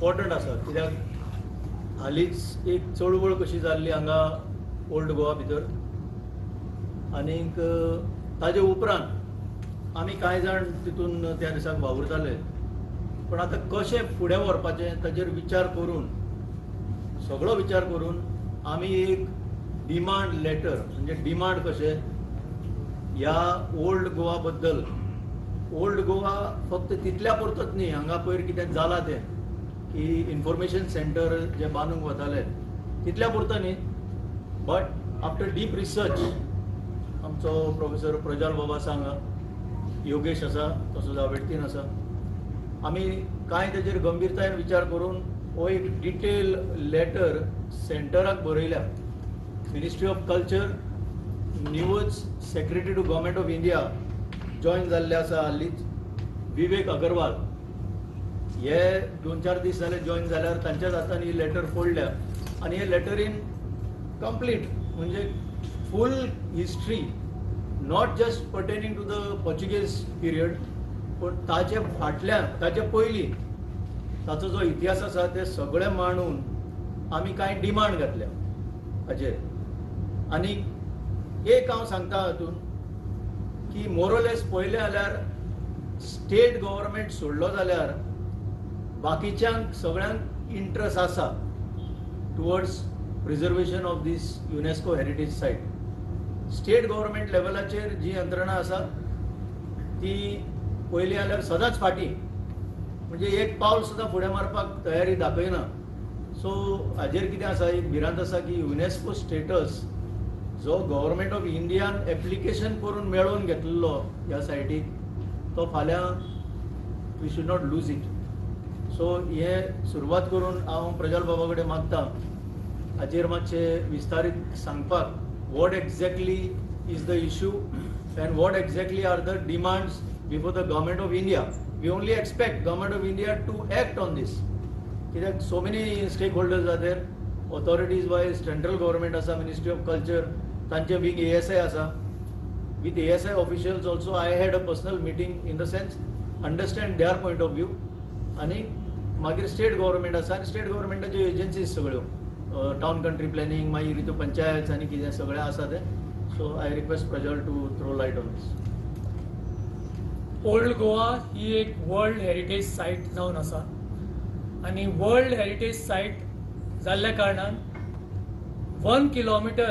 Important आसा, कित्याक हालींच एक चळवळ कशी जाल्ली हांगा ओल्ड गोवा भितर आनीक ताजे उपरांत आमी कांय जाण तितून त्या दिसाक वावुरताले. पण आतां कशें फुडें व्हरपाचें ताजेर विचार करून, सगळो विचार करून आमी एक डिमांड लेटर, म्हणजे डिमांड कशें ह्या ओल्ड गोवा बद्दल. ओल्ड गोवा फक्त तितल्या पुरतोच न्ही, हांगा पयर कितें जालां तें की इन्फॉर्मेशन सेंटर जे बांदूंक वताले तितल्या पुरतो न्ही, बट आफ्टर डीप रिसर्च आमचो प्रोफेसर प्रजाल बाबा आसा हांगा, योगेश आसा, तसोच आवेडतीन आसा, आमी कांय तेजेर गंभीरतायेन विचार करून हो एक डिटेल लेटर सेंटराक बरयल्या. Ministry of Culture, newest Secretary to Government of India join जाल्ले आसा हालींच विवेक अगरवाल, हे 2-4 दीस जाले जॉयन जाल्यार तांच्याच हातान ही लेटर फोडल्या आनी हे लेटरीन कंप्लीट म्हणजे full history, not just pertaining to the Portuguese period, पूण ताचे फाटल्यान, ताचे पयलीं ताचो जो इतिहास आसा ते सगळे मांडून आमी कांय डिमांड घातल्या हाजेर. आनी एक हांव सांगता हातून की मोरलेस पळयलें जाल्यार स्टेट गव्हर्मेंट सोडलो जाल्यार बाकीच्यांक सगळ्यांक इंट्रस्ट आसा towards preservation of this UNESCO heritage site. State government लेवलाचेर जी यंत्रणा आसा ती पयली जाल्यार सदांच फाटीं, म्हणजे एक पावल सुद्दां फुडें मारपाक तयारी दाखयना. सो हाजेर कितें आसा, एक भिरांत आसा की युनेस्को स्टेटस जो गव्हर्मेंट ऑफ इंडियान एप्लिकेशन करून मेळोवन घेतलेलो ह्या सायटीक, तो फाल्यां we should not lose it. So हे सुरवात करून हांव प्रजल बाबा कडेन मागता हाजेर मातशें विस्तारीत सांगपाक, what exactly is the issue and what exactly are the demands before the Government of India. We only expect Government of India to act on this, कित्याक so many stakeholders are there, authorities wise central government आसा, ministry of culture, तांचे wing ASI आसा. With ASI officials also I had a personal meeting, in the sense understand their point of view. आनी मागीर state government आसा आनी state गव्हर्मेंटाच्यो agencies सगळ्यो, town country planning, मागीर हितून पंचायत आनी कितें सगळें आसा तें. So I request Prajal to throw light on this. Old Goa ही एक वर्ल्ड हेरिटेज सायट जावन आसा आनी वर्ल्ड हेरिटेज सायट जाल्ल्या कारणान 1 kilometer,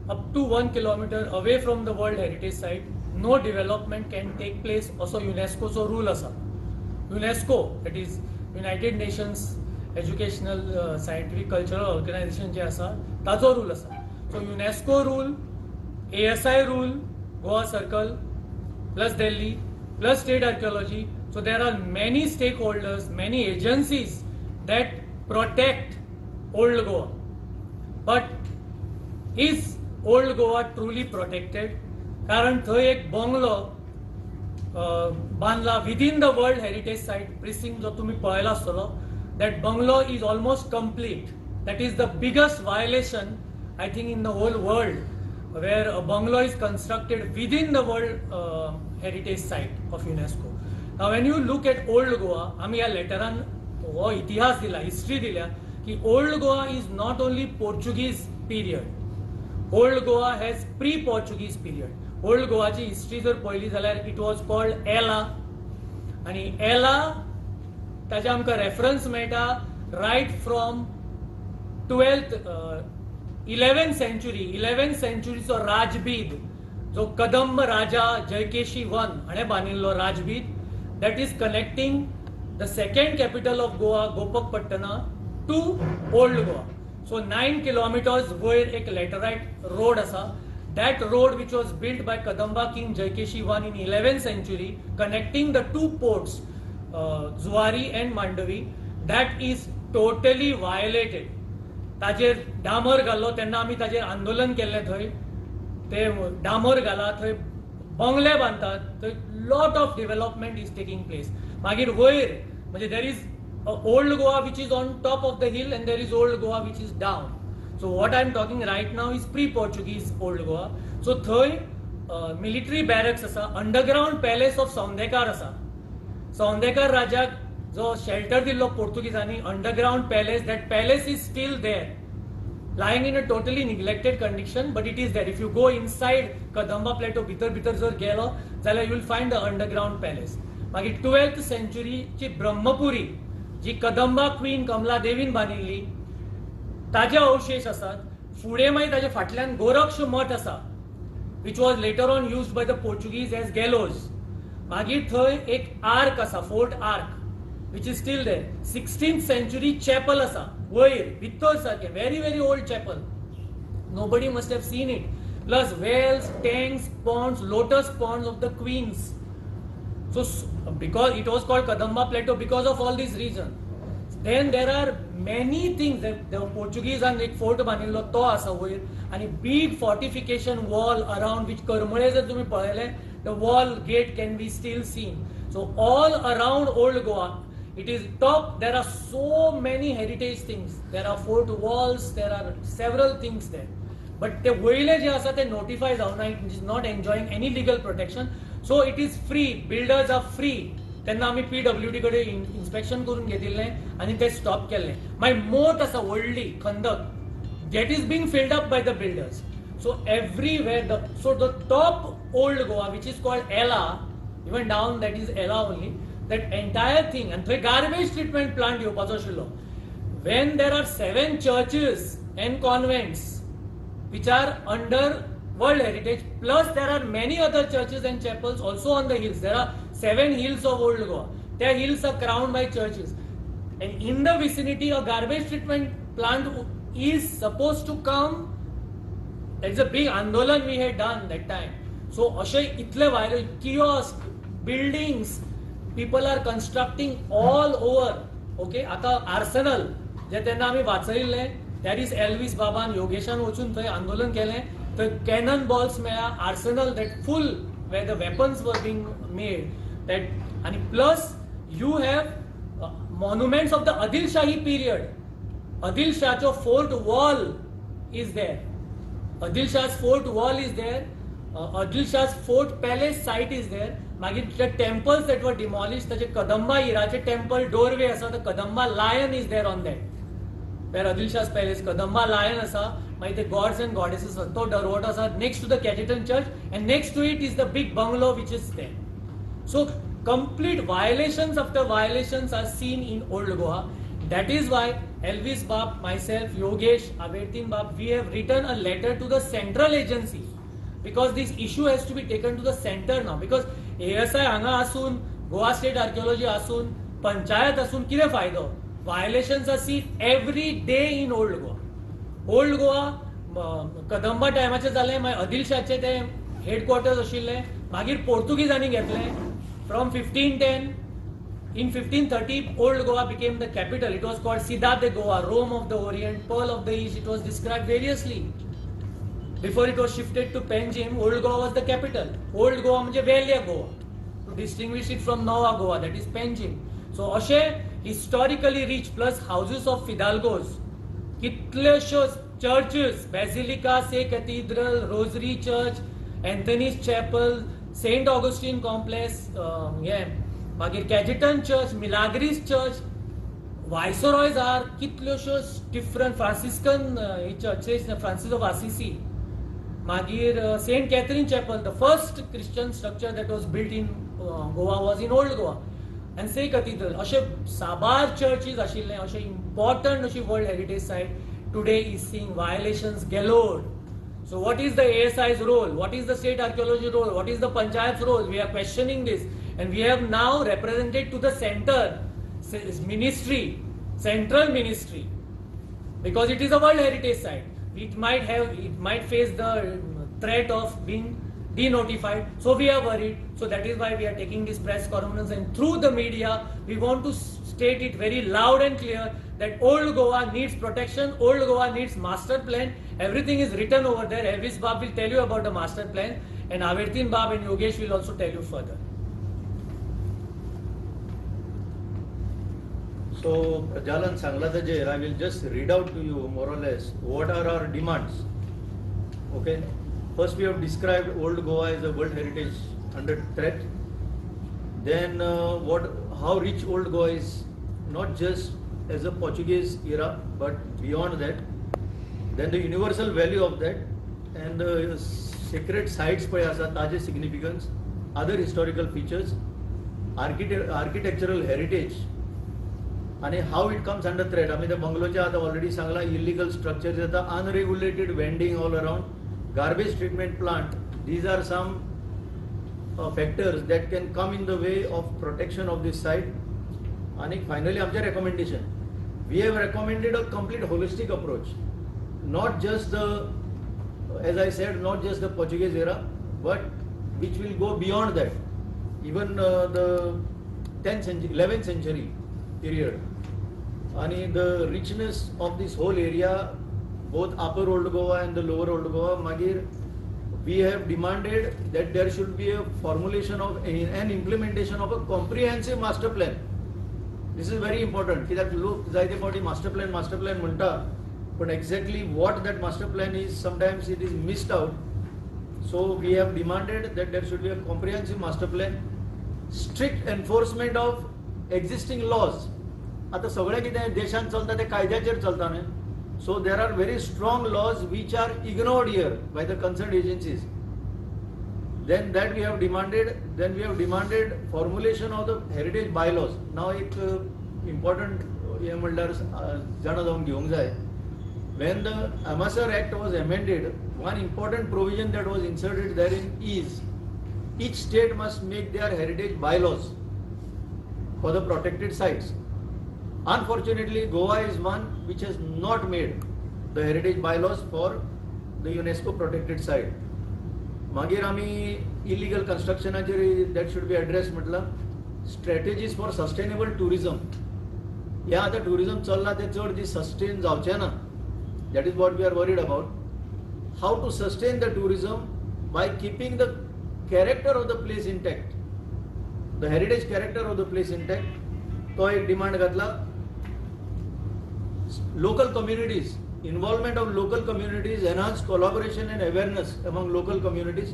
up to 1 kilometer away from the World Heritage Site, no development can take place असो युनेस्कोचो rule आसा. UNESCO, that is United Nations Educational, Scientific, Cultural Organization जे आसा ताचो rule आसा. So UNESCO rule, ASI rule, Goa Circle plus Delhi plus state archaeology. So there are many stakeholders, many agencies that protect Old Goa. But is Old Goa truly protected? कारण थंय एक bungalow बांदला within the World Heritage Site precinct, जो तुमी पळयला आसतलो. That bungalow is almost complete. That is the biggest violation, I think, in the whole world, where a bungalow is constructed within the World Heritage Site of UNESCO. Now, when you look at Old Goa, आमी ह्या लेटरान हो इतिहास दिला, history दिल्या की Old Goa is not only Portuguese period, Old Goa has pre Portuguese period. Old गोवाची history जर पळयली जाल्यार it was called Ela आनी एला ताजे आमकां रेफरन्स मेळटा right from 12th, 11th century. 11th सेंचुरीचो राजबीद जो कदंब राजा जयकेशी वन हाणें बांदिल्लो राजबीद, that is connecting the second capital of Goa, Gopakapatnam, to Old Goa. So 9 kilometers वयर एक लॅटरायट रोड आसा. That road, which was built by Kadamba King Jayakeshi I in 11th century, connecting the two ports, Zuari and Mandovi, that is totally violated. ताजेर डांबर घाल्लो तेन्ना आमी ताजेर आंदोलन केल्लें. थंय ते डांबर घाला, थंय बंगले बांदतात, थंय lot of development is taking place. मागीर वयर म्हणजे there is Old Goa which is on top of the hill and there is Old Goa which is down. So what I am talking right now is pre Portuguese Old Goa. So थंय military बॅरक्स आसा, underground palace of Saundekar आसा. सौंदेकार राजाक जो shelter दिल्लो पोर्तुगीजांनी, underground palace, that palace is still there, lying in a totally neglected condition, but it is there. If you go inside Kadamba Plateau, भितर भितर जर गेलो जाल्यार you will find the underground palace. मागीर 12th सेंचुरीची ब्रह्मपुरी जी Kadamba queen Kamala देवीन बांदिल्ली, ताजे अवशेष आसात. फुडें मागीर ताजे फाटल्यान गोरक्ष मठ आसा, which was later on used by the Portuguese as gallows. मागीर थंय एक आर्क आसा, fort ark, which is still there. 16th century chapel आसा वयर भितर सारकें, very very old chapel, nobody must have seen it. Plus wells, tanks, ponds, lotus ponds of the queens. So because it was called Kadamba Plateau because of all these reasons. Then there are many things that the Portuguese आनी एक fort बांदिल्लो तो आसा वयर, आनी big fortification wall around which Karmale जर तुमी पळयलें, the wall gate can be still seen. So all around Old Goa, it is top, there are so many heritage things. There are fort walls, there are several things there. But ते वयले जे आसा ते notify जावना, it is not enjoying any legal protection. So it is free, builders are free. तेन्ना आमी PWD कडेन inspection करून घेतिल्लें आनी ते स्टॉप केल्लें. मागीर मोट आसा व्हडली खंदक, that is being filled up by the builders. So everywhere the so the top Old Goa, which is called Ela, even down that is Ela only, that entire thing. आनी थंय गार्बेज ट्रिटमेंट प्लांट येवपाचो आशिल्लो, when there are seven churches and convents which are under World Heritage, plus there are many other churches and chapels also on the hills. There are seven hills of Old Goa. Their hills are crowned by churches. And in the vicinity, a garbage treatment plant is supposed to come. That's a big andolan we had done that time. So अशे इतले violent kiosk, buildings, people are constructing all over. Okay, आता Arsenal जे तेन्ना आमी वाचयिल्लें, that is Elvis बाबान योगेशान वचून थंय आंदोलन केलें. थंय कॅनन बॉल्स मेळ्ळा, arsenal that full where the weapons were being made, that. आनी plus you have monuments of the Adil Shahi period. Adil शाहचो fort wall is there, Adil Shah's fort wall is there, Adil Shah's fort palace site is there. मागीर the temples that were demolished, ताचे Kadamba इराचे temple doorway आसा, the Kadamba lion is there on that, where Adil Shah's palace, Kadamba lion आसा. मागीर ते gods and गॉडेसीस आसा, तो दरवटो आसा next to the Cajetan church, and next to it is the big bungalow which is there. So complete violations after violations are seen in Old Goa. That is why Elvis Bab, myself, Yogesh, Avertin Bab, we have written a letter to the central agency, because this issue has to be taken to the center now. Because ASI हांगा आसून, Goa state archaeology आसून, पंचायत आसून कितें फायदो? Violations are seen every day in Old Goa. Old Goa Kadamba टायमाचें जालें, मागीर आदिलशाचे ते हेडक्वॉर्टर्स आशिल्लें, मागीर पोर्तुगीजांनी घेतलें. From 1510, in 1530 Old Goa became the capital. It was called Cidade de Goa, Rome of the Orient, Pearl of the East. It was described variously. Before it was shifted to Panjim, Old Goa was the capital. Old Goa म्हणजे वेल्या Goa, to distinguish it from Nova Goa, that is Panjim. So अशे historically rich, plus houses of fidalgos, कितलेश्योच churches, Basilica, Se Cathedral, Rosary Church, Anthony's Chapel, Saint Augustine Complex, हे मागीर Cajetan church, Milagres church, viceroy's are, कितल्योश्योच different Franciscan churches, Francis of Assisi, मागीर Saint Catherine Chapel, the first Christian structure that was built in Goa was in Old Goa, and Se Cathedral. अशे साबार चर्चीस आशिल्ले, अशे important अशी World Heritage site today is seeing violations galore. So what is the ASI's role? What is the state archaeology role? What is the panchayat's role? We are questioning this, and we have now represented to the center ministry, central ministry, because it is a World Heritage Site. It might face the threat of being denotified. So we are worried. So that is why we are taking this press conference, and through the media, we want to state it very loud and clear that Old Goa needs protection. Old Goa needs master plan. Everything is written over there. Elvis Bab will tell you about the master plan, and Avertin Bab and Yogesh will also tell you further. So Prajalan सांगला ताजेर I will just read out to you more or less what are our demands. Okay, first we have described Old Goa as a World Heritage under threat. Then what How rich Old Goa is, not just as a Portuguese era but beyond that, then the universal value of that and the sacred sites पळय आसा ताजे significance, other historical features, architectural heritage आणि how it comes under threat. आमी त्या बंगलोच्या आतां already सांगला, illegal structure जाता, unregulated vending all around, garbage treatment plant. These are some factors that can come in the way of protection of this site. आणि finally आमचे recommendation, we have recommended a complete holistic approach, not just the, as I said, not just the Portuguese era, but which will go beyond that, even the 10th century, 11th century period. आणि the richness of this whole area, both Upper Old Goa and the Lower Old Goa. मागीर we have demanded that there should be a formulation of and implementation of a comprehensive master plan. This is very important, कित्याक लोक जायते फावटी master plan, master plan म्हणटा, पण exactly what that master plan is, sometimes it is missed out. So we have demanded that there should be a comprehensive master plan, strict enforcement of existing laws. आतां सगळें कितें देशांत चलता तें कायद्याचेर चलता न्हय. So there are very strong laws which are ignored here by the concerned agencies. Then that we have demanded. Then we have demanded formulation of the heritage bylaws. Now एक important हें म्हणल्यार जाणा जावन घेवंक जाय, when the Amassar Act was amended, one important provision that was inserted therein is each state must make their heritage bylaws for the protected sites. Unfortunately, Goa is one which has not made the heritage bylaws for the UNESCO protected site. मागीर आमी illegal कन्स्ट्रक्शनाचेर that should be address म्हटलं. Strategies for sustainable tourism. हें आतां tourism चल्लां तें चड दीस सस्टेन जावचें ना. That is what we are worried about, how to sustain the tourism by keeping the character of the place intact, the heritage character of the place intact. तो एक डिमांड घातला. Local communities, involvement of local communities, enhance collaboration and awareness among local communities,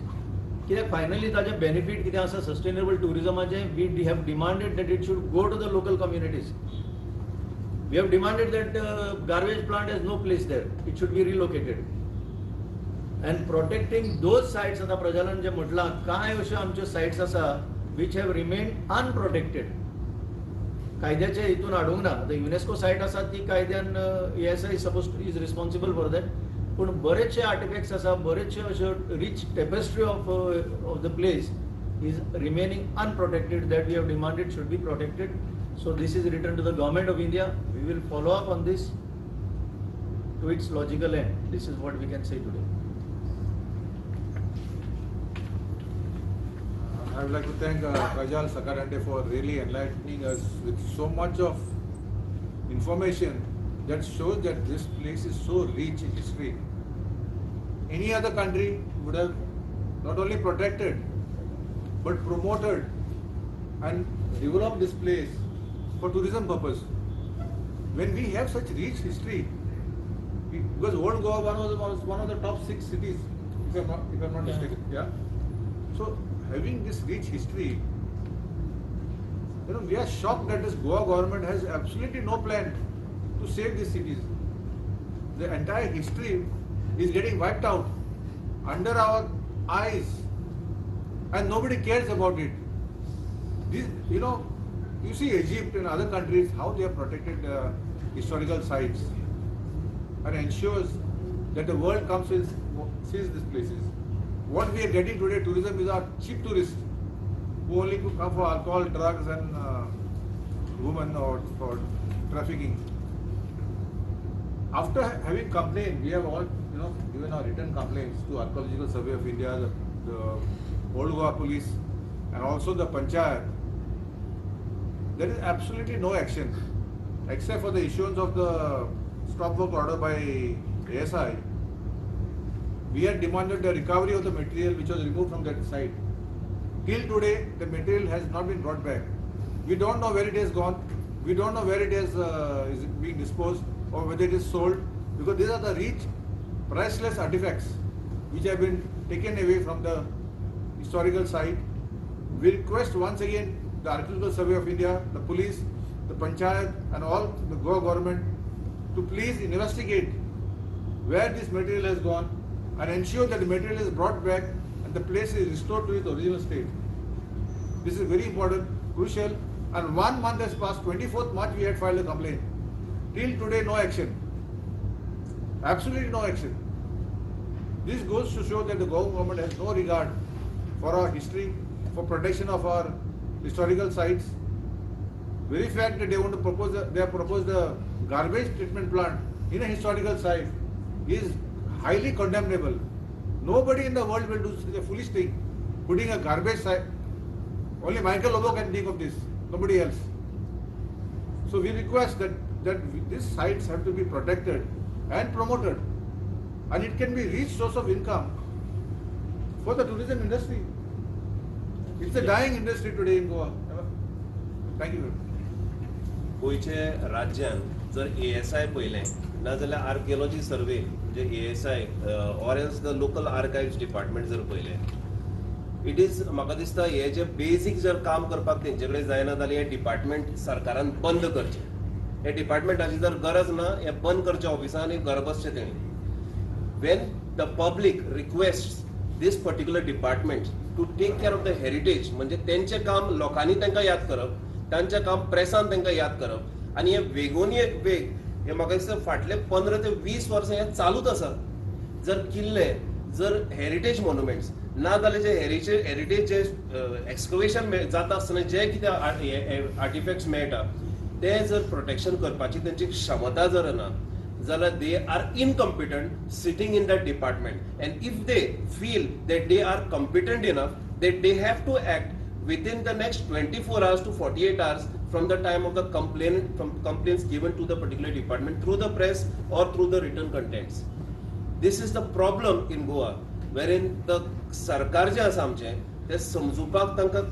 कित्याक finally ताजें benefit कितें आसा sustainable टुरिजमाचें, we have demanded that it should go to the local communities. We have demanded that garbage plant has no place there, it should be relocated. And protecting those sites, आतां प्रजालान जें म्हटलां, कांय अश्यो आमच्यो sites आसा which have remained unprotected, कायद्याच्या हितून हाडूंक ना. आतां युनेस्को सायट आसा ती कायद्यान ASI suppose is responsible for that, पूण बरेचशे आर्टिफॅक्ट्स आसा, बरेचशे अश्यो rich tapestry of the place is remaining unprotected, that we have demanded should be protected. So this is written to the Government of India. We will follow up on this to its logical end. This is what we can say today. I would like to thank Prajal Sakhardande for really enlightening us with so much of information that shows that this place is so rich in history. Any other country would have not only protected but promoted and developed this place for tourism purpose. When we have such rich history, because Old Goa one was one of the top 6 cities, if I'm not mistaken. Yeah. So having this rich history, we are shocked that this Goa government has absolutely no plan to save these cities. The entire history is getting wiped out under our eyes, and nobody cares about it. You see Egypt and other countries, how they have protected historical sites and ensures that the world comes and sees these places. What we are getting today, tourism is our cheap tourists who only come for alcohol, drugs and women or for trafficking. After having complained, we have all given our written complaints to Archaeological Survey of India, the Old Goa Police, and also the Panchayat. There is absolutely no action except for the issuance of the stop work order by ASI. We had demanded the recovery of the material which was removed from that site. Till today, the material has not been brought back. We don't know where it has gone. We don't know where it is being disposed or whether it is sold, because these are the rich, priceless artifacts which have been taken away from the historical site. We request once again the Archaeological Survey of India, the police, the panchayat and all the Goa government to please investigate where this material has gone and ensure that the material is brought back and the place is restored to its original state. This is very important, crucial, and 1 month has passed. 24th March we had filed a complaint. Till today, no action. Absolutely no action. This goes to show that the Goa government has no regard for our history, for protection of our historical sites. Very fact that they want to propose, they have proposed a garbage treatment plant in a historical site is highly condemnable. Nobody in the world will do such a foolish thing, putting a garbage site. Only Michael Lobo can think of this, nobody else. So we request that these sites have to be protected and promoted, and it can be rich source of income for the tourism industry. It's a dying industry today in Goa. Thank you very much. गोंयचे राज्यान जर ASI पळयलें ना जाल्यार archaeology survey म्हणजे ASI or else the local archives department जर पळयलें, it is म्हाका दिसता हे जे बेजीक जर काम करपाक तेंचे कडेन जायना जाल्यार हें डिपार्टमेंट सरकारान बंद करचें. हे डिपार्टमेंटाची जर गरज ना हें बंद करचें ऑफिसान आनी घर बसचें तेणी. When the public request this particular department to take care of the heritage, म्हणजे तेंचें काम लोकांनी तांकां याद करप, तांचें काम प्रेसान तांकां याद करप, आनी हे वेगोनी एक वेग हे म्हाका दिसता फाटले 15 ते 20 वर्सां हें चालूच आसा. जर किल्ले जर हेरिटेज मोन्युमेंट्स ना जाल्यार जे हेरिटेज जे एक्सकवेशन जाता आसतना जे कितें आर्टिफॅक्ट्स मेळटा ते जर प्रोटेक्शन करपाची तेंची क्षमता जर ना जाल्यार they are incompetent sitting in that department, and if they feel that they are competent enough that they have to act within the next 24 hours to 48 hours from the time of the complaint, from complaints given to the particular department through the press or through the written contents. This is the problem in Goa, wherein the सरकार जे आसा आमचें तें समजुपाक तांकां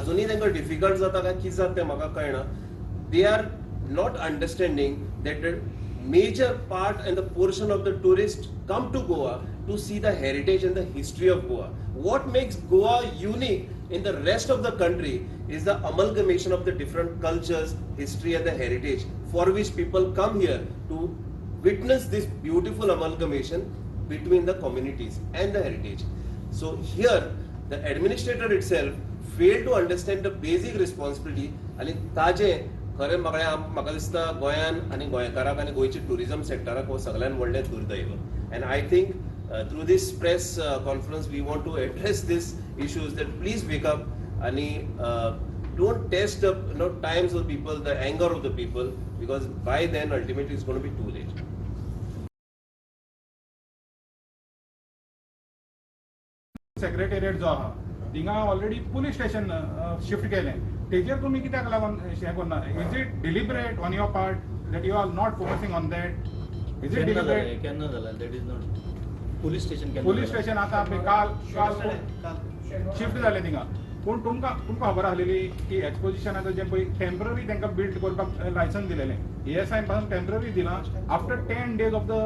अजुनूय तांकां difficult जाता काय कितें जाता तें म्हाका कळना. They are not understanding that the major part and the portion of the tourist come to Goa to see the heritage and the history of Goa. What makes Goa unique in the rest of the country is the amalgamation of the different cultures, history and the heritage, for which people come here to witness this beautiful amalgamation between the communities and the heritage. So here, the administrator itself failed to understand the basic responsibility. आनी ताजें खरें म्हळ्यार म्हाका दिसता गोंयान आनी गोंयकाराक आनी गोंयच्या टुरिजम सेक्टराक हो सगळ्यान व्हडलें दुर्दैव. And I think through this press conference we want to address this issues that please wake up आनी don't test the times of people, the anger of the people, because by then ultimately it's gonna be too late. Secretariat जो आहा थिंगा already police station shift केलें, तेजेर तुमी कित्याक लागून हें करना? Is it deliberate on your part that you are not focusing on that? Is it केन्ना जालें? डिलिबरेट? केन्ना जालें? That is not police station केन्ना पुलीस जालें? स्टेशन आतां पळय काल काल शिफ्ट जालें थिंगा. पूण तुमकां तुमकां खबर आसलेली की एक्सपोजिशनाचो जें पळय टेम्पररी तांकां बिल्ड करपाक लायसन्स दिलेलें, एएसआयन पासून टेम्पररी दिलां. After 10 days of the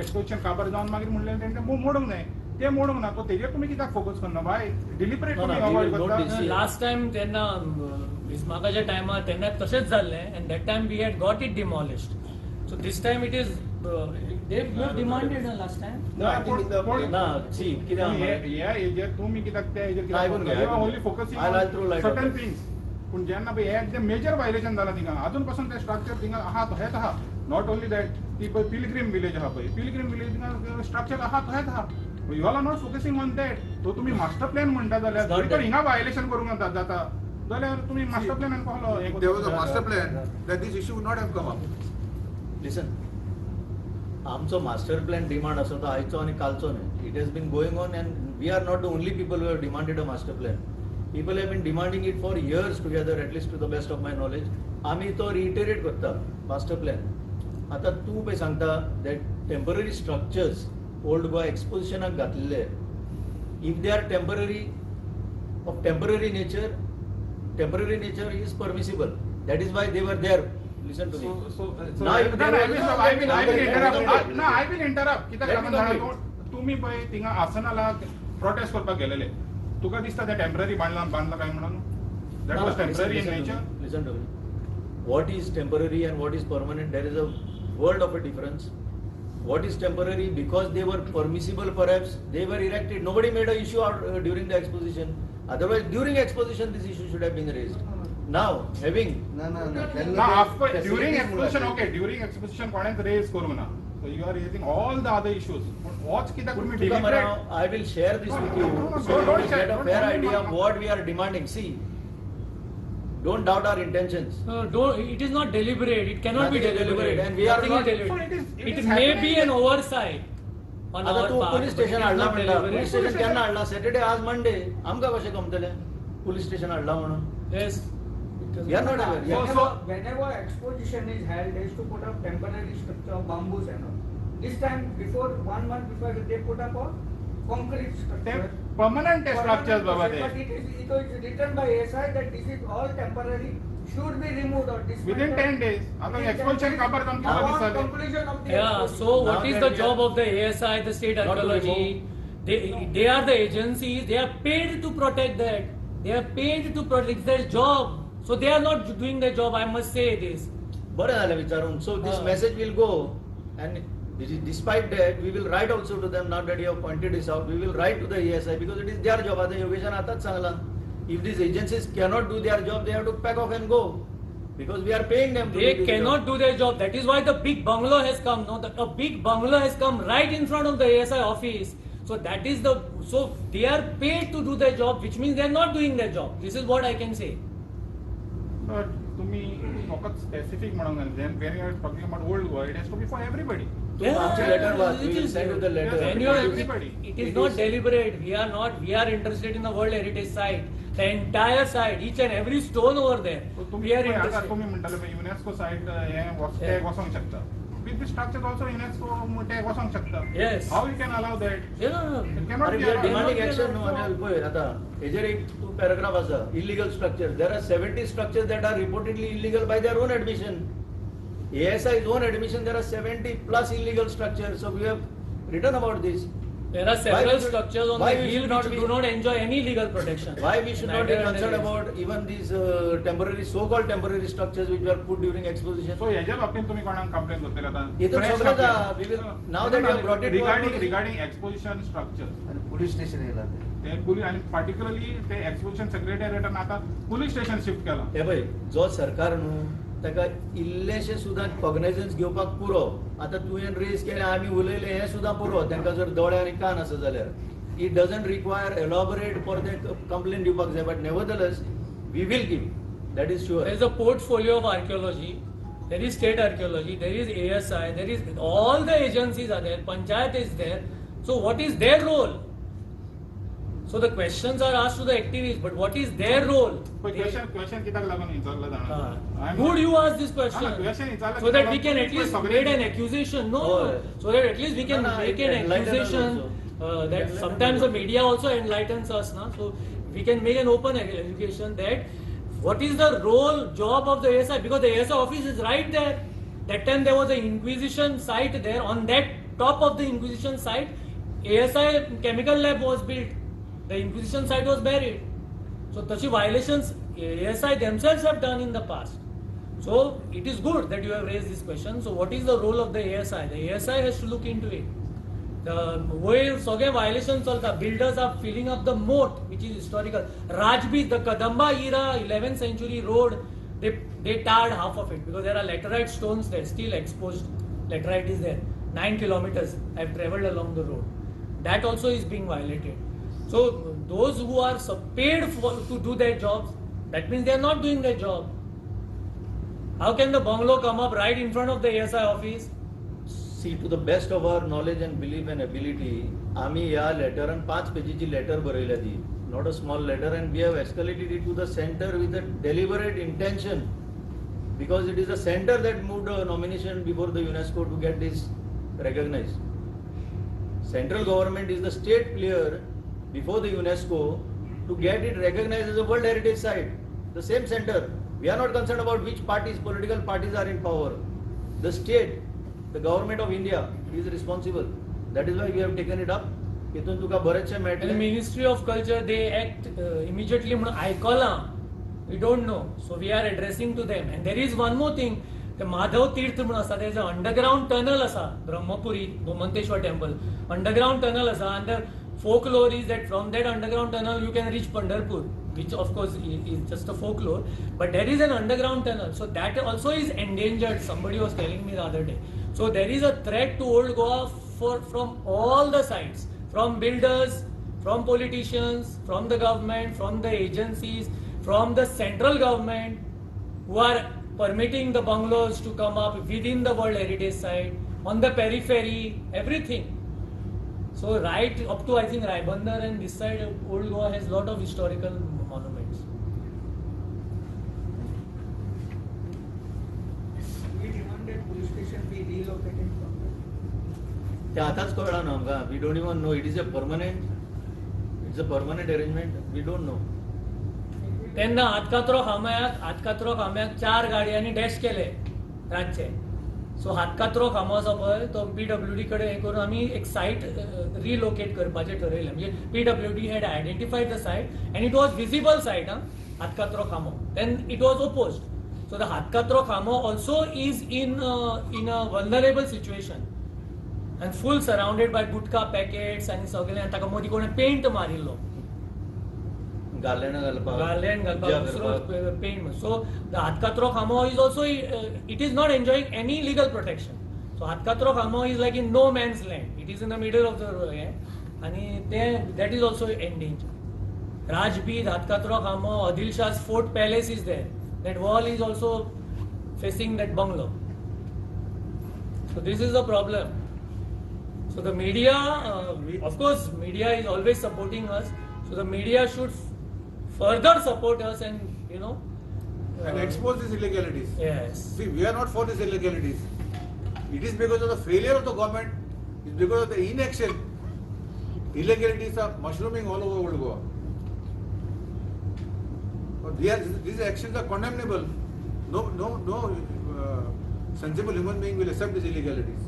exposition काबार जावन मागीर म्हणलें तेंकां मोडूंक जाय, तें मोडूंक ना. तो तेजेर तुमी कित्याक फोकस करना? बाय डिलिबरेट No, no, तुमी we avoid will note करता. this. Last time तेन्ना बिस्मार्काच्या टायमार तेन्ना तशेंच जाल्लें and that time we had got it demolished. So this time it is they you demanded last time. No, I think in the- ना, C कितें आहा हे ह्या हेजेर तुमी कित्याक त्या हेजेर आयकून घे, आयकून घे. Only focusing I'll throw light on certain that. Things. पूण जेन्ना पळय हे जे मेजर व्हायलेशन जालां थिंगा, अजून पासून ते स्ट्रक्चर थिंगा आहा तहेच आहा. Not only that, ती पळय पिलग्रीम विलेज आहा पळय, पिलग्रीम विलेज थिंगा स्ट्रक्चर आहा तहेच आहा. You are not focusing on that. तो तुमी मास्टर प्लॅन म्हणटा जाल्यार It's not जरी तर that. हिंगा व्हायलेशन करूंक जाता जाल्यार तुमी मास्टर प्लॅनान कसलो हें If there was a करता? master plan, then this issue would not have come up. Listen, आमचो मास्टर प्लॅन डिमांड आसा तो आयचो आनी कालचो न्हय. It has been going on and we are not the only people who have demanded a master plan. People have been demanding it for years together, at least to the best of my knowledge. आमी तो रिइटरेट करता master plan. आतां तूं पळय सांगता that temporary structures old Goa एक्सपोजिशनाक घातलेले, if they are temporary, of temporary nature, temporary nature is permissible. That is why they were there. Listen to me. So Now if no, there no, I was- will, I will, I will interrupt. Let me No, I will interrupt. कित्याक Let me लागून जाणा complete. तूं? तुमी पळय थिंगा आसनाला protest करपाक गेलेले, तुका दिसता ते टेम्पररी बांदला बांदला काय म्हणून? That was temporary in nature. Listen to me. What is temporary and what is permanent, there is a world of a difference. What is temporary, because they were permissible perhaps, they were erected. Nobody made a issue out during the exposition. Otherwise, during exposition, this issue should have been raised. Now, having ना ना ना तेन्ना ना ते after during facilities exposition म्हणून okay, during exposition कोणेच rays करूंक ना. So you are raising all the other issues. पूण होच कित्याक तुमी तुका deliberate म्हणाव, I will share this with you No, no, no, so you don't will share, get a don't fair tell me idea of what- what we are demanding. See, don't doubt our intentions. No, don't, it is not deliberate. It cannot be Nothing is deliberate. deliberate and we are Nothing not- is deliberate. So it is It may be happening. an oversight on आता our तू part. Police but it station is हाडला not म्हणटा, deliberate. Police station केन्ना हाडला? Saturday, आज Monday, आमकां कशें गमतलें police station हाडला म्हणून? Yes. We are not aware. So- Whenever exposition is held, they used to put up temporary structure of bamboos and all. This time, before, one month before, they put up a concrete ते structure. Permanent structures बाबा But ते it was written by ASI that this is all temporary, should be removed or dismantled. Within 10 days. आता Within 10 exposition days, काबार जावन तुका upon दिसतलें. conclusion of the Yeah, exposition. so what Now is that the we job are- of the ASI, the state Not to archaeology? They are the agencies, they are paid to protect that. They are paid to protect, it's their job. So they are not doing their job, I must say this. बरें जालें विचारून. So this हा. Message will go and despite that we will write also to them. Now that you have pointed this out, we will write to the ASI because it is their job. आतां योगेशान आतांच सांगलां, if these agencies cannot do their job, they have to pack off and go because we are paying them. They cannot do their job. That is why the big bungalow has come. No, a big bungalow has come right in front of the ASI office. So that is the so they are paid to do their job, which means they are not doing their job. This is what I can say. But तुम्ही फकत specific म्हणूंक जायना. When you are talking about Old Goa, it has to be for everybody. तूं आमची letter वाच. it we will is- send you the letter. When you are, Everybody. it is It not is- deliberate. We are not. We are interested in the World Heritage Site, the entire site, each and every stone over there. तुम्ही We are पळय, आता interested. तुम्ही म्हणटाले पळय UNESCO site हें Yeah. Tag वचोंक शकता. With the structure also UNESCO tag वचोंक शकता. Yes. How you can allow that? Yeah. It cannot अरे be we are allowed. Demanding action न्हू. आनी पळय आतां हेजेर एक तूं पॅराग्राफ आसा, illegal structure. There are 70 structure that are reportedly illegal by their own admission. ASI's own admission, there are 70 plus illegal structures. So we have written about this. There are Why several we should- structures on why the we hill should not which be- do not enjoy any legal protection. Why we should not be Neither concerned under about even these temporary, so-called temporary structures which were put during exposition? So हेज्या बाबतीन तुम्ही कोणाक complain करतले आता? हेतून Fresh सगळें complaint. जा, we will- now that you have brought it to our regarding notice- regarding exposition structures आनी पुलीस स्टेशन येयला ते. ते पुलीस आणि पार्टिक्युलरली ते एक्सपोजिशन सेक्रेटरिएटान आता पुलीस स्टेशन शिफ्ट केलां. हे पळय, जो सरकार न्हू ताका इल्लेशें सुद्दां कॉग्नायझन्स घेवपाक पुरो. आतां तुवें रेज केलें, आमी उलयले, हें सुद्दां पुरो तांकां जर दोळे आनी कान आसा जाल्यार. It doesn't require elaborate for ते कंप्लेन दिवपाक जाय, but nevertheless we will give, that is sure. There is a portfolio of archaeology. There is state archaeology. There is ASI. There is all the agencies are there. Panchayat is there. So what is their role? So the questions are asked to the activists, but what is their role? पळय question question कित्याक लागून विचारला जाणा? Who do you ask this question? Ah, question विचारला So that we can कित्याक at least सगळे- made an accusation. No, हय. so that at least we can No, no, make it an enlightens us accusation. also. That Enlightens sometimes the us. media also enlightens us, na? So we can make an open education that what is the role, job of the ASI, because the ASI office is right there. That time there was an Inquisition site there. On that top of the Inquisition site, ASI chemical lab was built. The Inquisition site was buried. So tashi violations ASI themselves have done in the past. So it is good that you have raised this question. So what is the role of the ASI? The ASI has to look into it. The वयर सगळे violations चलता. Builders are filling up the moat, which is historical. Rajbir, the Kadamba era, 11th century road, they tarred half of it because there are laterite stones there, still exposed. Laterite is there. 9 kilometers I have traveled along the road. That also is being violated. So those who are paid for, to do their jobs, that means they are not doing their job. How can the bungalow come up right in front of the ASI office? See, to the best of our knowledge and belief and ability, आमी ह्या लेटरान 5 पेजीची letter बरयल्या ती, not a small letter, and we have escalated it to the centre with a deliberate intention because it is the centre that moved a nomination before the UNESCO to get this recognise. Central government is the state player before the UNESCO to get it recognized as a World Heritage Site. The same center. We are not concerned about which parties, political parties are in power. The state, the government of India is responsible. That is why we have taken it up. हितून तुका बरेचशें And the मेळटलें. Ministry of Culture, they act immediately म्हणून आयकलां. We don't know. So we are addressing to them. And there is one more thing. The Madhav Tirth म्हणून आसा, there is a underground tunnel आसा, Brahmapuri Gommateshwar temple underground tunnel आसा. And the folklore is that from that underground tunnel you can reach Pandharpur, which of course is just a folklore, but there is an underground tunnel, so that also is endangered. Somebody was telling me the other day. So there is a threat to Old Goa from all the sides, from builders, from politicians, from the government, from the agencies, from the central government, who are permitting the bungalows to come up within the World Heritage Site, on the periphery, everything. So right up to, I think, Raibandar and this side, Old Goa has lot of historical monuments. We demanded police station be relocated from there. ते आतांच कळ्ळां न्हू आमकां. We don't even know it is a permanent, it's a permanent arrangement. We don't know. तेन्ना हातकात्रो खांब्याक चार गाडयांनी dash केले रातचे. So हातकात्रो खांबो आसा पळय, तो पीडब्ल्यूडी कडेन हें करून आमी एक सायट रिलोकेट करपाचें ठरयलें. म्हणजे PWD had identified the site and it was visible site. आं, हातकात्रो खांबो, then it was opposed. So the Hatkatro Khamo also is in a vulnerable situation and full surrounded by gutka packets आनी सगळें. आनी ताका मदीं कोणें पेंट मारिल्लो. गार्लँडां घालपाक. गार्लँड पुजा घालपाक दुसरो करपाक. Paint. So the Hatkatro Khamo is also, it is not enjoying any legal protection. So Hatkatro Khamo is like in no man's land. It is in the middle of the हें आनी तें, that is also endanger. Rajbir, Hatkatro Khamo, Adil Shah's fort palace is there. That wall is also facing that bungalow. So this is the problem. So the media, of course, media is always supporting us. So the media should further support us and And expose these illegalities. Yes. See, we are not for these illegalities. It is because of the failure of the government, it's because of the inaction, illegalities are mushrooming all over Old Goa. But these actions are condemnable. No sensible human being will accept these illegalities.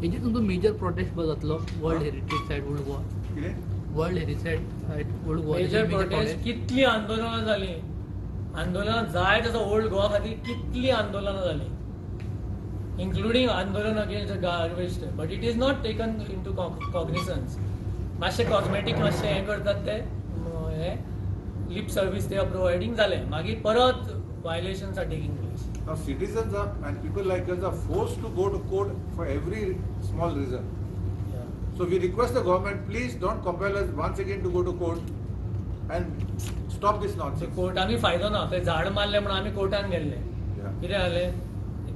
हेजेर तुमचो major protest जातलो, World Heritage Site Old Goa? कितें? World Heritage Site Old Goa. Major protest, कितली आंदोलनां जाली, आंदोलनां जाय तसो old Goa खातीर कितली आंदोलनां जाली, including आंदोलन against the garbage, but it is not taken into cognizance. मातशें कॉस्मेटीक मातशें हें करतात ते, हें lip service they are providing, जालें, मागीर परत violations are taking place. Now citizens are, and people like us are forced to go to court for every small reason. So we request the government, please don't compel us once again to go to court and stop this nonsense. कोर्टानूय फायदो ना. ते झाड मारलें म्हणून आमी कोर्टान गेल्ले. कितें जालें?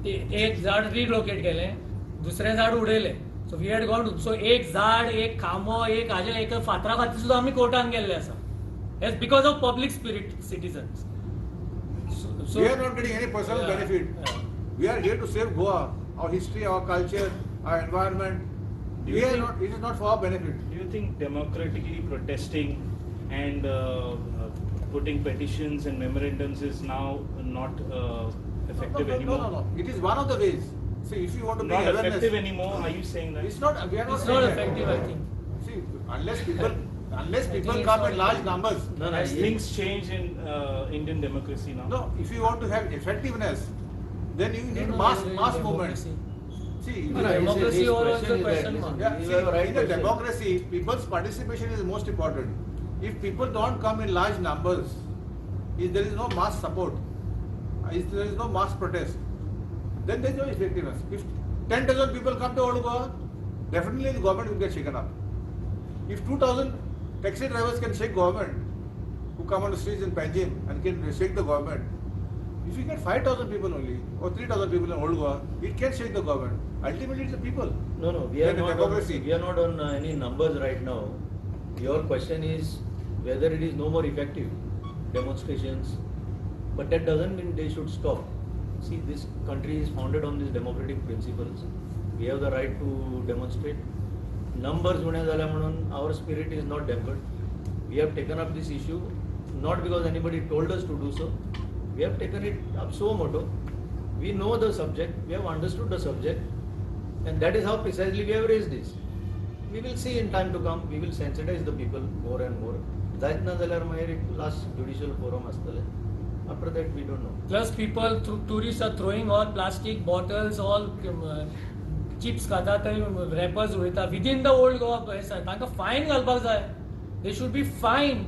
ते एक झाड रिलोकेट केलें, दुसरें झाड उडयलें. So we had gone, so एक झाड, एक खांबो, एक हाजे, एक फातरा खातीर सुद्दां आमी कोर्टान गेल्ले आसा. It's because of public spirit, citizens. We are not getting any personal benefit. We are here to save Goa, our history, our culture, our environment. Do you We are think- not, it is not for our benefit. Do you think democratically protesting and putting petitions and memorandums is now not effective No, no, anymore? No, no, no. It is one of the ways. See, if you want to bring Not awareness. effective anymore? Are you saying that? It's not, we are not It's saying not that. effective, I think. See, unless I people think it's come not in large numbers. No, no, Has he- things changed in Indian democracy now? No, if you want to have effectiveness, then you need No, no, mass no, mass democracy. movement. See, No, no, Democracy his or also question is that, question listen, mark. Yeah, you see, have a right in a question. democracy, people's participation is most important. If people don't come in large numbers, if there is no mass support, if there is no mass protest, then there is no effectiveness. If 10,000 people come to Old Goa, definitely the government will get shaken up. If 2,000 taxi drivers can shake government, who come on the streets in Panjim and can shake the government, if you get 5,000 people only, or 3,000 people in Old Goa, it can shake the government. Ultimately, it's the people. No, we are Then a not on, democracy. We are not on any numbers right now. Your question is whether it is no more effective, demonstrations, but that doesn't mean they should stop. See, this country is founded on these democratic principles. We have the right to demonstrate. Numbers उणे जाल्या म्हणून our spirit is not dampened. We have taken up this issue not because anybody told us to do so. We have taken it up suo moto. We know the subject, we have understood the subject, and that is how precisely we have raised this. We will see in time to come, we will sensitize the people more and more. जायत ना जाल्यार मागीर एक last judicial forum आसतलें. After that we don't know. Plus people, tourists are throwing all plastic bottles, all chips खाता ते wrappers उडयता within the old Goa. तांकां फायन घालपाक जाय. They should be fined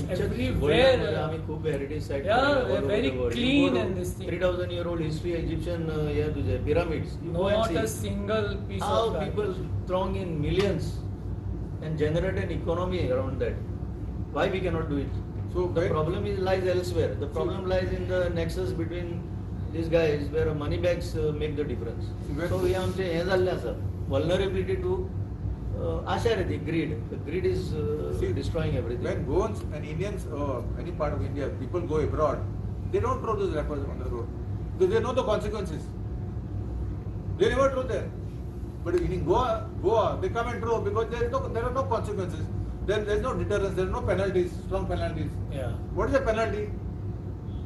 everywhere. आमी खूब heritage site. Yeah, very clean and this thing. 3000 year old history, Egyptian हे तुझे pyramids. Not a single piece how of people throng in millions and generate an economy around that. Why we cannot do it? So the problem is lies elsewhere. The problem lies in the nexus between these guys where money bags make the difference. So हे आमचें हें जाल्लें आसा, vulnerability to आशा रे ती greed. The greed is See, destroying everything. When Goans and Indians or any part of India, people go abroad, they don't throw those wrappers on the road because they know the consequences. They never throw there. But in Goa, they come and throw because there are no consequences. There is no deterrence, there are no penalties, strong penalties. What is the penalty?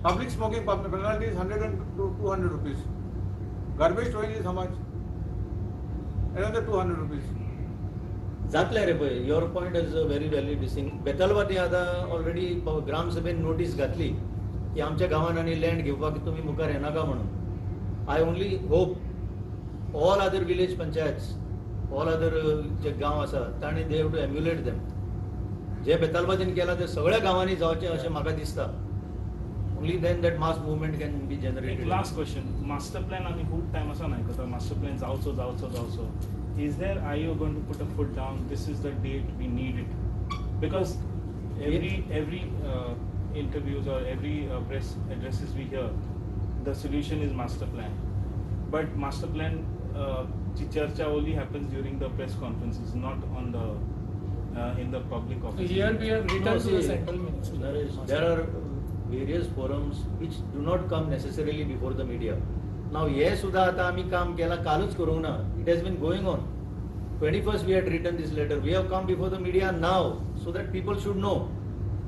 Public smoking penalty is 100 and 200 rupees. Garbage throwing is how much? Another 200 rupees. जातले रे पळय, your point is a very valid thing. Betalbatim आतां already ग्रामसभेन notice घातली की आमच्या गांवान आनी land घेवपाक तुमी मुखार येनाका म्हणून. I only hope all other village panchayats, all other जे गांव आसा तांणी they have to emulate them. जे बेतालबातीन केलां ते सगळ्या गांवांनी जावचें अशें म्हाका दिसता. Only then that mass movement can be एक generated. Last question. Master plan आमी खूब टायम आसा आयकता, मास्टर प्लॅन जावचो जावचो जावचो. Is there are you going to put a foot down, this is the date we need it? Because every interviews or every press addresses we hear, the solution is master plan. But master plan ची चर्चा only happens during the press conferences, not on the in the public office. Here we have written No, to the see, central ministry. Naresh, there are various forums which do not come necessarily before the media. Now हे सुद्धा आता आम्ही काम केला, कालूच करूंक ना. It has been going on. 21st we had written this letter. We have come before the media now so that people should know.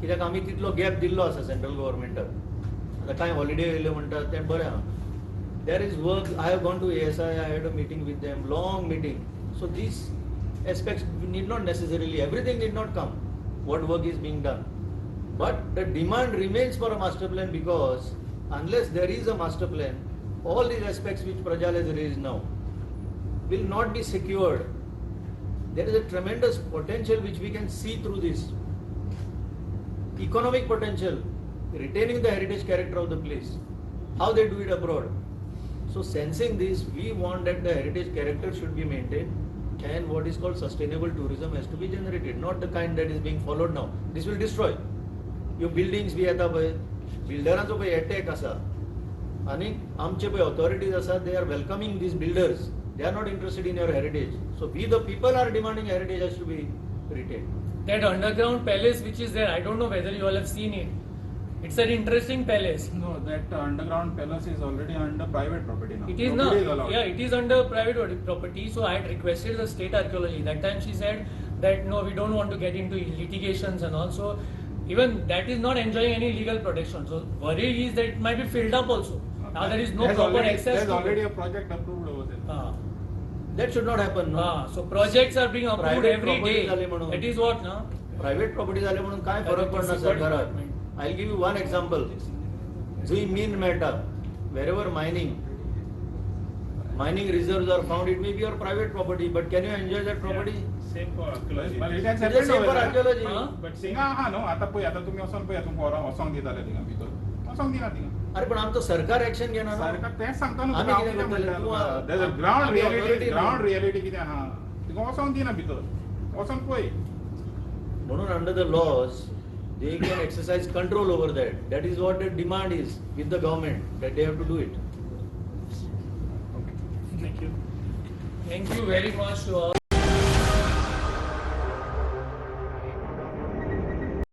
कित्याक आमी तितलो गॅप दिल्लो आसा सेंट्रल गव्हर्मेंटाक. आतां कांय हॉलिडे येयल्यो म्हणटात तें बरें आहा. There is work. I have gone to ASI. I had a meeting with them, long meeting. So these aspects need not necessarily, everything need not come, what work is being done. But the demand remains for a master plan, because unless there is a master plan, all these aspects which Prajal has raised now will not be secured. There is a tremendous potential which we can see through this. Economic potential, retaining the heritage character of the place, how they do it abroad. So sensing this, we want that the heritage character should be maintained and what is called sustainable tourism has to be generated, not the kind that is being followed now. This will destroy. Your buildings बी येता पळय, बिल्डरांचो पळय attack आसा आनी आमचे पळय authorities आसा, they are welcoming these builders. They are not interested in your heritage. So we the people are demanding heritage has to be retained. That underground palace which is there, I don't know whether you all have seen it. It's an interesting palace. No, that underground palace is already under private property now. It is Nobody not. Is allowed. Yeah, it is under private property. So I had requested the state archaeology. That time she said that no, we don't want to get into litigations and all. So even that is not enjoying any legal protection. So worry is that it might be filled up also. Now there is no There's proper access There's to already it. A project approved over there. Ah. That should not happen. No? Ah, so projects are being approved Private every property day. झाली म्हणून. That is what, no? Private property झाली म्हणून काय फरक पडना सरकाराक. I give you one example. जंय मीन मेळटा, wherever mining reserves are found, it may be your private property, but can you enjoy that property? Same for archaeology. But it has It is happened same over for there. archaeology. Huh? But same थिंगा आहा न्हू आतां पळय, आतां तुमी वचोन पळय, तुमकां व्हरोन वचोंक दिता जाल्यार थिंगा भितर वचोंक दिना थिंगा. अरे पण आमचं सरकार ऍक्शन घेणार ना. सरकार तेंच सांगता न्हू आमी तुका, कितें हांव कितें करतले? म्हणटा तूं तुका. ग्रावंड आमी रियलिटी, authority ground न्हू. रियलिटी कितें आहा, थिंगा वचोंक दिना भितर, वचोन पळय. म्हणून under the laws they can exercise control over that. That is what the demand is with the government, that they have to do it. Thank you. Thank you very much to all.